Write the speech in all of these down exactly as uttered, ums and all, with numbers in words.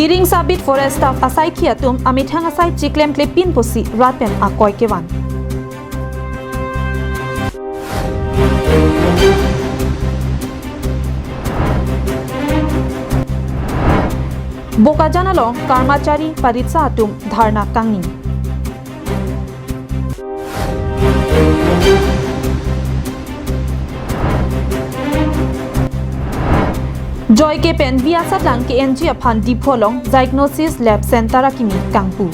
Diring Sub-Beat Forest Staff asaikhi atum amethang asai chiklemklepin pusi rat pen akoi kevan. Bokajan along Karmachari Pariksha atum dharna kangni. Joike pen vi asatlang ke-enji aphan Diphu along Diagnosis Lab Center akimi kangpu.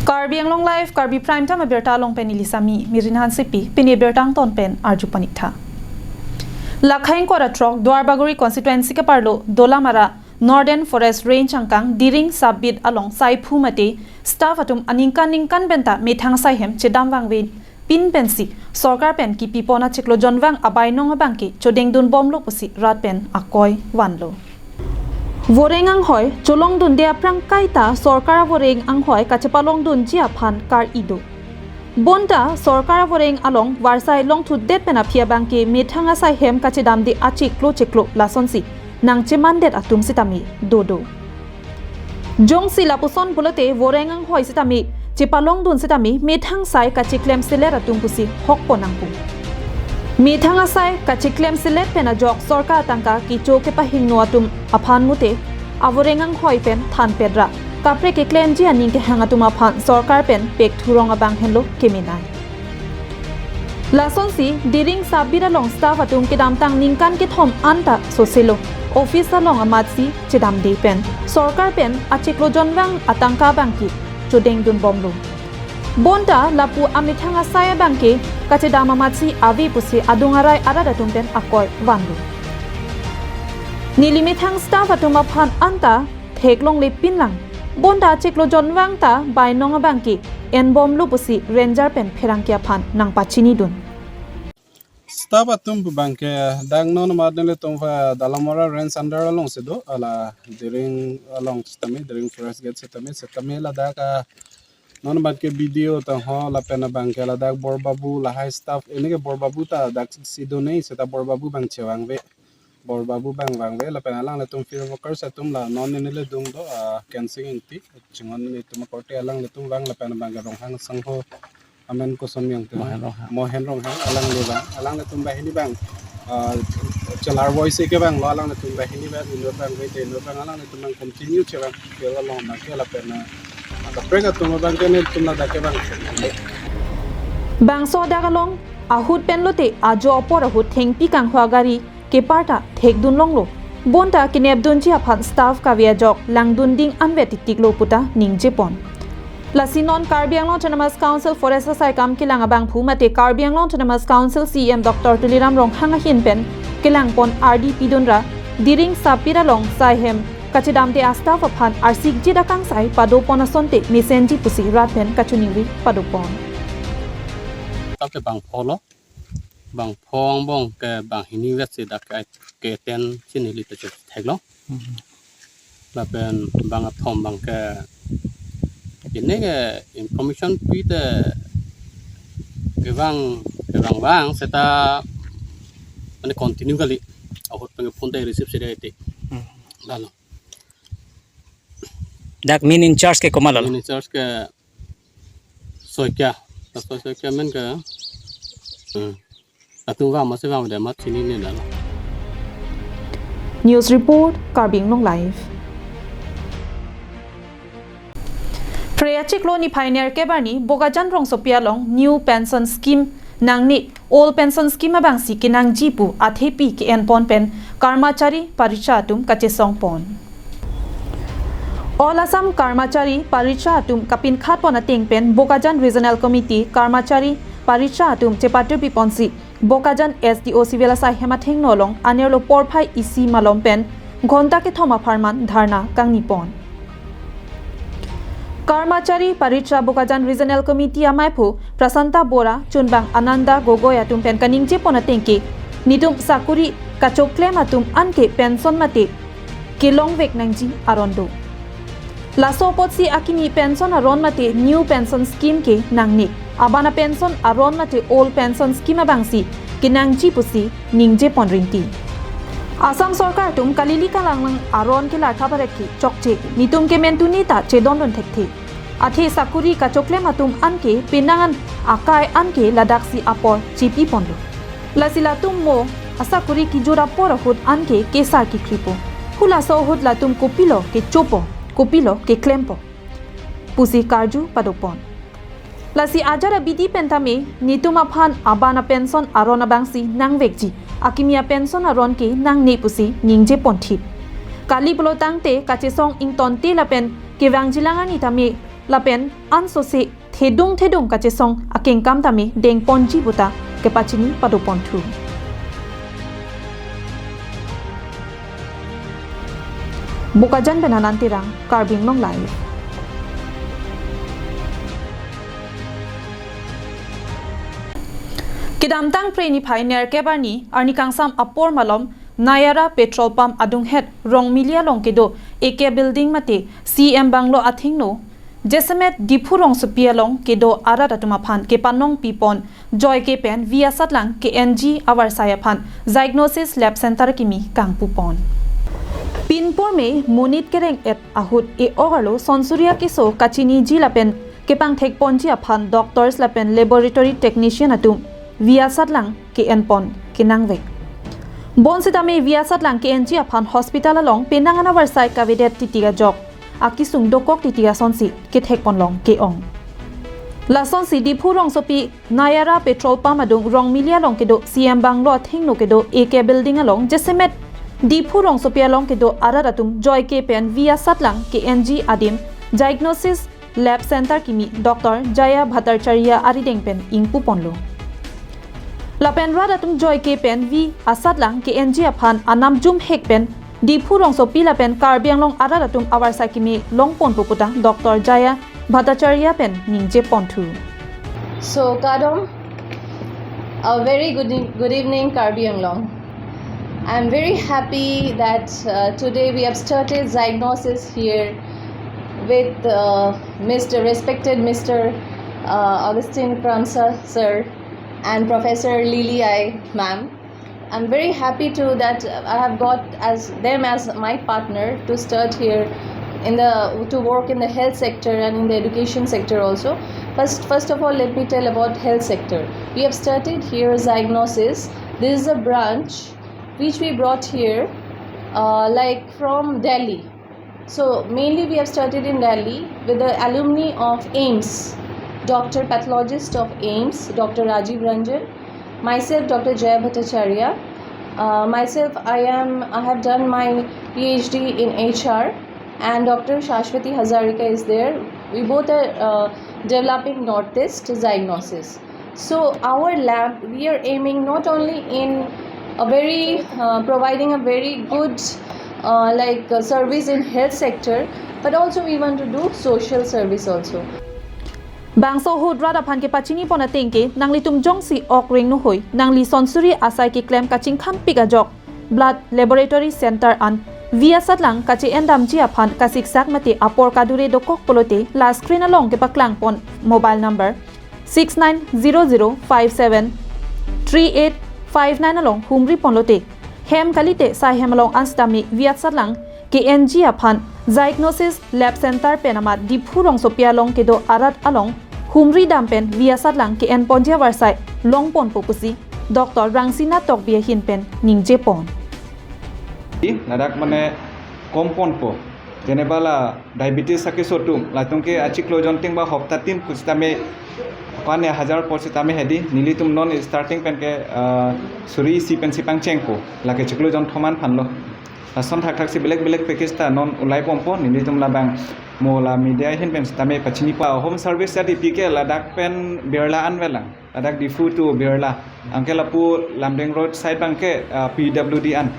Karbi Anglong Live, Karbi Prime Time abirta along pen neli Sami Mirin Hansepi, pini birta angton pen arju paniktha. Lakhai ingkoi ra throk Duarbagori constituency keparlo Dolamara Northern Forest Range angkang Diring Sub-Beat along saiphu mate staff atum aningkan ningkan penta methang asai hem chedam vangvepin pensi sorkar pen kipipon achiklo jonvang abainong abangke chodengdun bomlo pusi rat pen akoi vanlo. Voreng anghoi cholongdunde aphrang kaita sorkar avoreng anghoi kachepalongdunji aphan kar-i do. Bonta sorkar avoreng along varsai longthutdet pen aphi abangke methang asai hem kachedamde achiklo chiklo lasonsi nangchemandet atum sitame dodo. Jongsi lapuson pulote voreng anghoi sitame chepalongdun sitame methang asai kacheklemselet atum pusi hokpon nangpo. Methang asai kacheklemselet pen ajok sorkar atangka kecho kepahingno atum aphan mute avoreng anghoi pen thanpet ra kaprek keklemji aning kehang atum aphan sorkar pen pek thurong abang henlo kemenai. Lasonsi Diring Sub-Beat along staff atum kedamtang ningkan kethom anta soselo office along amatsi chedamde pen sorkar pen achiklo jonvang atangka abangke chodengdun bomlo. Bonta lapu amethang asai abangke kachedam amatsi ave pusi adung arai arat atum pen akoi vanlo. Neli methang staff atum aphan anta theklonglepin lang. Bonta achiklo jonvang ta bainong abangke enbomlo pusi ranger pen pherangke aphan nangpachinidun. Staff atum pu abangke dak non amat nelitum va Dolamara Range under along si do, hala Diring along sitame, Diring Forest Gate sitame, sitame ladak a non amat ke B D O tangho lapen abangke ladak Bor Babu lahai staff, ini ke Bor Babu ta dak si do nei, seta Bor Babu abang chevangve. Bor Babu abang vangve lapen alanglitum field workers atum la non neli le dung do, ah, Kensing Ingti, chinghon nelitum akorte alanglitum vang lapen abangke Ronghang sangho amen koson yang tu. Mohen Ronghang. Mohen Ronghang alangli vang. Alanglitum banghini abang, ah, chelar voice ke vanglo, alanglitum banghini abang, inut abang, vete inut abang, alanglitum abang continue chevang. Field along abangke lapen, ah, kaprek atum abangke nelitum ladak kevang. Bangso adak along ahut pen lote ajo apor ahut thengpi kanghua gari keparta thekdun longlo. Bonta kenepdunji aphan staff kave ajok langdun ding anvet titiklo puta ningjepon. Lasi non Karbi Anglong Autonomous Council Forest asai kam kelang abangphu mate Karbi Anglong Autonomous Council C E M Doctor Tuliram Ronghang ahin pen kelangpon ardi pidun ra Diring Sub-Beat along sai hem kachedamde a-staff aphan arsikji dak kangsai padopon asonte mesenji pusi rat pen kachiningri padopon. Staff ke bangpholo, bangpho angbong ke banghini vet si dak ke, ke ten chini li ta chethek lo. Mhm. Lapen bang athom abangke ini ke information pi te kevang, kevang vang seta mane continue kali. Ahut pen ke phone ta receive si dei ti. Hmm. Lalo. Dak main in charge ke komat lo? Main in charge ke Soikia. Soi, Soikia amen ke. Hmm. Latum vang masi vang de mat chinine lalo. News report, Karbi Anglong Live. Phre achiklo niphai nerkep arni Bokajan rongsopi along New Pension Scheme nangne Old Pension Scheme abangsi kenangji pu athepi ke-enpon pen Karmachari Pariksha atum kachesongpon. All Assam Karmachari Pariksha atum kapinkhatpon ateng pen Bokajan Regional Committee Karmachari Pariksha atum chepatrupiponsi Bokajan S D O Civil asai hem athengno along anerlo porphai isi malom pen ghonta kethom apharman dharna kangnipon. Karmachari Pariksha Bokajan Regional Committee amaiphu Prasanta Bora, chunbang Ananda Gogoi atum pen kaningjepon ateng ke nitum sakuri kachoklem atum anke pension mate kelongvek nangji aron do. Laso apotsi akimi pension aron mate New Pension Scheme ke nangne, abana pension aron mate Old Pension Scheme abangsi kenangji pusi ningjepon rinti. Assam sorkar atum kalili kalanglang aron ke lartha barek ke chokche, netum ke mentuni ta chedondon thekthe. Athe sakuri kachoklem atum anke penang an akai anke ladaksi apor chepi ponlo. Lasi latum mo asakuri kejut apor ahut anke kesar kekripo. Hulaso ahut latum kopilo kechopo, kopilo keklempo pusi karju padopon. Lasi ajat abidi pen tame netum aphan aban apension aron abangsi nangvekji, akimi apension aron ke nangne pusi ningje ponthip. Kali pulo tangte kachesong ingtonte lapen kevangjilang arni tame lapen ansose thedung thedung kachesong akengkam tame dengponji puta kepachini padoponthu. Bokajan pen Anand Terang, Karbi Anglong Live. Kedamtang Phre niphai nerkep arni, arni kangsam apor malom, Nayara petrol pump adunghet Rongmili along kedo A K building mate C M bungalow athengno, jasemet Diphu rongsopi along kedo arat atum aphan kepanong pipon joike pen vi asatlang ke-enji avarsai aphan diagnosis lab center kimi kangpupon. Pinpur me monit kereng et ahut e-ok arlo sonsuri akeso kachiniji lapen kepangthekponji aphan doctors lapen laboratory technician atum vi asatlang ke-enpon kenangvek. Bonsitame vi asatlang ke-enji aphan hospital along penang an avarsai kavedet titik ajok, akisung dokok titik asonsi kethekponlong ke-ong. Lasonsi Diphu rongsopi Nayara petrol pump adung Rongmili along kedo C M bungalow athengno kedo A K building along jasemet Diphu rongsopi along kedo arat atum joike pen vi asatlang ke-enji adim diagnosis lab center kimi Doctor Jaya Bhattacharya arideng pen ingpuponlo. Lapen rat atum joike pen vi asatlang ke-enji aphan anam jumhek pen Diphu rongsopi lapen Karbi Anglong arat atum avarsai kimi longponpo puta Doctor Jaya Bhattacharya pen ningjeponthu. So, kardom, a very good e-, good evening, Karbi Anglong. I'm very happy that, uh, today we have started diagnosis here with, uh, Mister respected Mister, uh, Augustine Kramsa sir and Professor Lily Ai ma'am. I'm very happy to that I have got as them as my partner to start here in the, to work in the health sector and in the education sector also. First, first of all, let me tell about health sector. We have started here diagnosis. This is a branch which we brought here, uh, like, from Delhi. So mainly we have started in Delhi with the alumni of AIIMS, doctor pathologist of AIIMS, Doctor Rajiv Ranjan, myself, Doctor Jaya Bhattacharya. Uh, myself, I am, I have done my PhD in HR, and Doctor Shashwati Hazarika is there. We both are, uh, developing Northeast diagnosis. So our lab, we are aiming not only in a very, uh, providing a very good, uh, like, uh, service in health sector, but also we want to do social service also. Bangso ahut rat aphan kepachinipon ateng ke, nanglitum jongsi ok reng nohoi, nangli sonsuri asai keklem kachingkhampik ajok blood laboratory center an vi asatlang kache-endamji aphan kasiksak mate apor kadure dokok pulote la screen along kepaklangpon mobile number six nine zero zero five seven three eight five nine along humriponlote, hem kalite sai hem along an sitame vi asatlang ke-enji aphan diagnosis lab center pen amat Diphu rongsopi along kedo arat along humridam pen vi asatlang ke-enponji avarsai longponpo pusi Doctor Rangsina Tokbi ahin pen ningjepon. I, ladak mane komponpo. Jeneba la diabetes akeso atum, latum ke achiklo jon ting ba hopta tin pusitame, pan ya hajar pusitame hedi, nelitum non starting pen ke, ah, suri isi pensi pangchengpo, lake chiklo jon thom an aphanlo. Lason thakthak si belek belek package ta non ulai pompo, nelitum labang mo la media ahin pen sitame pachinipo. Home service ya di pike ladak pen Birla an velang. Ladak Diphu to Birla. Anke lapu Lumding Road side abang ke, ah, P W D an.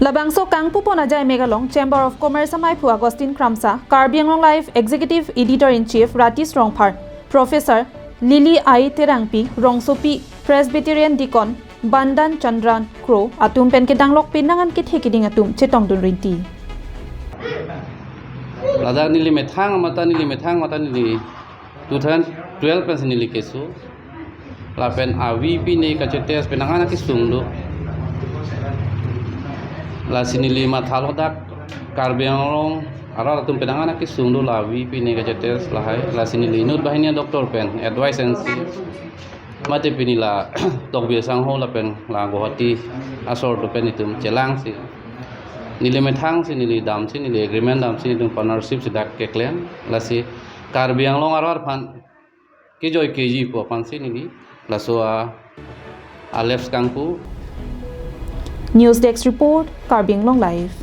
Labangso kangpupon ajai mek along Chamber of Commerce amaiphu Augustine Kramsa, Karbi Anglong Live Executive Editor-in-Chief Ratish Rongphar, Professor Lily Ai Terangpi, Rongsopi Presbyterian Deacon Bandan Chandran Kro atum pen kedanglok penang an kethe keding atum chetongdun rinti. Ladak neli methang mata, neli methang mata neli two thousand twelve pensi neli keso. Lapen avi pine kache test penang an akisung do. Lasi neli mathalo dak Karbi Anglong arat atum pen angan akesung do, la V P ne kachetest lahai. Lasi neli inut banghini a-doctor pen advice ensi mate pini la Tokbi asangho lapen la Guwahati asor atum pen itum chelangsi, neli methangsi, neli damsi, neli agreement damsi itum partnership si dak keklem. Lasi Karbi Anglong arat aphan kejoi keji pu aphansi neli laso a, a leaves kangpu. News Desk Report, Karbi Anglong Live.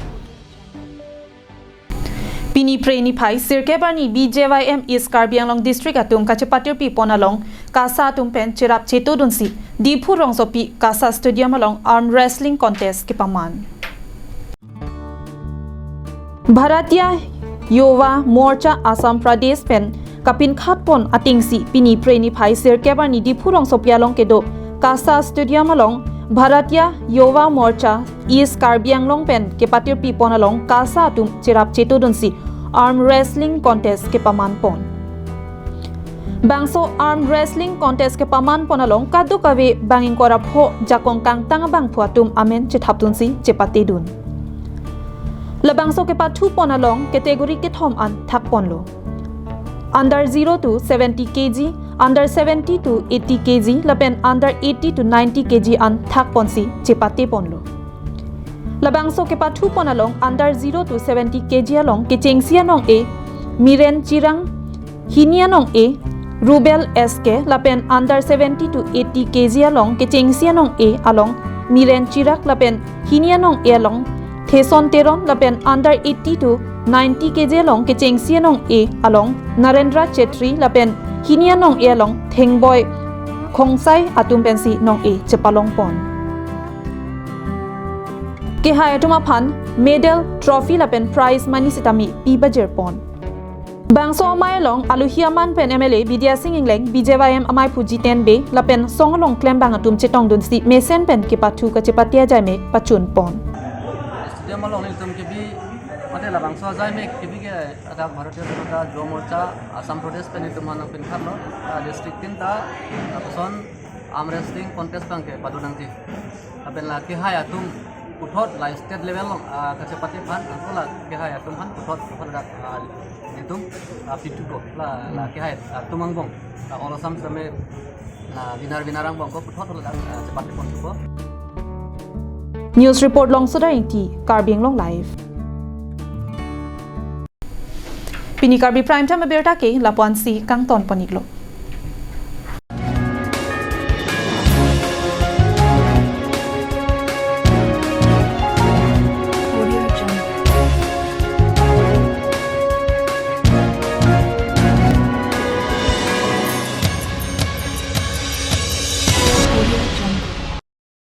Pini Phre niphai sirkep arni B J Y M East Karbi Anglong District atum kachepatirpi pon along KASA atum pen cherap chetodunsi Diphu rongsopi KASA Stadium along arm wrestling contest kepaman. Bharatiya Yuva Morcha Assam Pradesh pen kapinkhat pon atengsi pini Phre niphai sirkep arni Diphu rongsopi along kedo KASA Stadium along Bharatiya Yuva Morcha East Karbi Anglong pen kepatirpi pon along KASA atum cherap chetodunsi arm wrestling contest kepaman pon. Bangso arm wrestling contest kepaman pon along kadokave bang ingkoi ra pho jakong kangtang abangphu atum amen chethapdunsi chepatedun. Labangso kepathu pon along category kethom an thak ponlo. Under zero to seventy K G, under seventy to eighty K G, lapen under eighty to ninety K G an thak ponsi chepate ponlo. Labangso kepathu pon along under zero to seventy K G along kechengsi anong-e Miren Chirang, hini anong-e Rubel S K, lapen under seventy to eighty K G along kechengsi anong-e along Miren Chirak, lapen hini anong-e along Theson Teron, lapen under eighty to ninety K G along kechengsi anong-e along Narendra Chetri, lapen hini anong-e along Thengboi Khongsai atum pensi nong-e chepalong pon. Kehai atum aphan medal, trophy lapen prize money sitame pi bajir pon. Bangso amei along alohi aman pen M L A Bidya Sing Engleng, B J Y M amaiphu Jiten Bey lapen song along klembang atum chetongdunsi mesen pen kepathu kachepate ajaimek pachun pon. Stadium along nelitum kebi, mate labangso ajaimek kebi ke adak Bharatiya Janata Yuva Morcha Assam Pradesh pen nelitum aphan nangpinkhatlo, ah, district tinta, lapuson arm wrestling contest abang ke padu nangji. Lapen la kehai atum puthot la state level along, ah, kachepate aphan, anke la kehai atum aphan puthot aphan dak, ah, nelitum, ah, pithupo, la, la kehai atum angbong, la all Assam sitame, la winner winner angbong ko puthot la dak, ah, chepate ponthupo. News report Longsodar Ingti, Karbi Anglong Live. Pini Karbi Prime Time abirta ke lapu-ansi kangton pon-iklo.